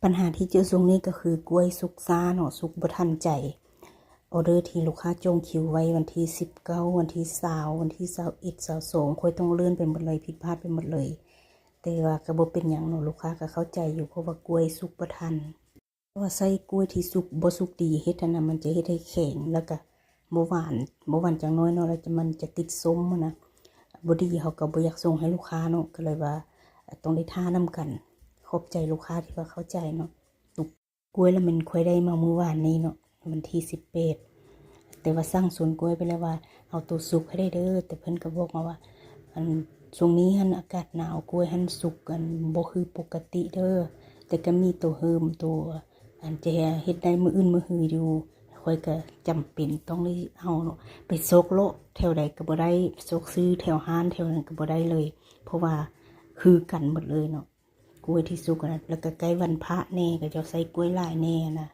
ບັນຫາທີ່ເຈີຊ່ວງນີ້ກໍຄືກ້ວຍສຸກຊ້າເນາະ ສຸກບໍ່ທັນໃຈ. ອອເດີທີ່ລູກຄ້າຈອງຄິວໄວ້ວັນທີສິບເກົ້າ ວັນທີຊາວ ວັນທີຊາວເອັດ ຊາວສອງ ຂ້ອຍຕ້ອງເລື່ອນໄປໝົດເລີຍ ຜິດພາດໄປໝົດເລີຍ. ແຕ່ວ່າກໍບໍ່ເປັນຫຍັງເນາະ ລູກຄ້າກໍເຂົ້າໃຈຢູ່ ເພາະວ່າກ້ວຍສຸກບໍ່ທັນ. ເພາະວ່າໃຊ້ກ້ວຍທີ່ສຸກ ບໍ່ສຸກດີເຮັດຫັ້ນນະ ມັນຈະເຮັດໃຫ້ແຂງ ແລ້ວກໍບໍ່ຫວານ ບໍ່ຫວານຈັກໜ້ອຍເນາະ ແລ້ວມັນຈະຕິດສົ້ມຫັ້ນນະ ບໍ່ດີ ເຮົາກໍບໍ່ຢາກສົ່ງໃຫ້ລູກຄ້າເນາະ ກໍເລີຍວ່າຕ້ອງໄດ້ຖ້ານຳກັນ. ຂອບໃຈລູກຄ້າທີ່ວ່າເຂົ້າໃຈເນາະ. ກ້ວຍລະແມ່ນຂ້ອຍໄດ້ມາມື້ວານນີ້ເນາະ ວັນທີສິບແປດ ແຕ່ວ່າສັ່ງສວນກ້ວຍໄປແລ້ວວ່າ ເອົາໂຕສຸກໃຫ້ໄດ້ເດີ ແຕ່ເພິ່ນກໍບອກມາວ່າ ອັນ ຊ່ວງນີ້ຫັ້ນອາກາດໜາວ ກ້ວຍຫັ້ນສຸກ ອັນ ບໍ່ຄືປົກກະຕິເດີ ແຕ່ກໍມີໂຕເຮີມ ໂຕ ອັນ ຈະເຮັດໄດ້ມື້ອື່ນມື້ຮືຢູ່ ຂ້ອຍກໍຈຳເປັນຕ້ອງໄດ້ເອົາເນາະ ໄປຊອກເລາະແຖວໃດກໍບໍ່ໄດ້ ຊອກຊື້ແຖວຮ້ານແຖວນັ້ນກໍບໍ່ໄດ້ເລີຍ ເພາະວ່າຄືກັນໝົດເລີຍເນາະ. ກ້ວຍທີ່ສຸກນະ ແລ້ວກໍໃກ້ວັນພະແດ່ ເຂົາເຈົ້າໃສ່ກ້ວຍຫຼາຍແດ່ນະ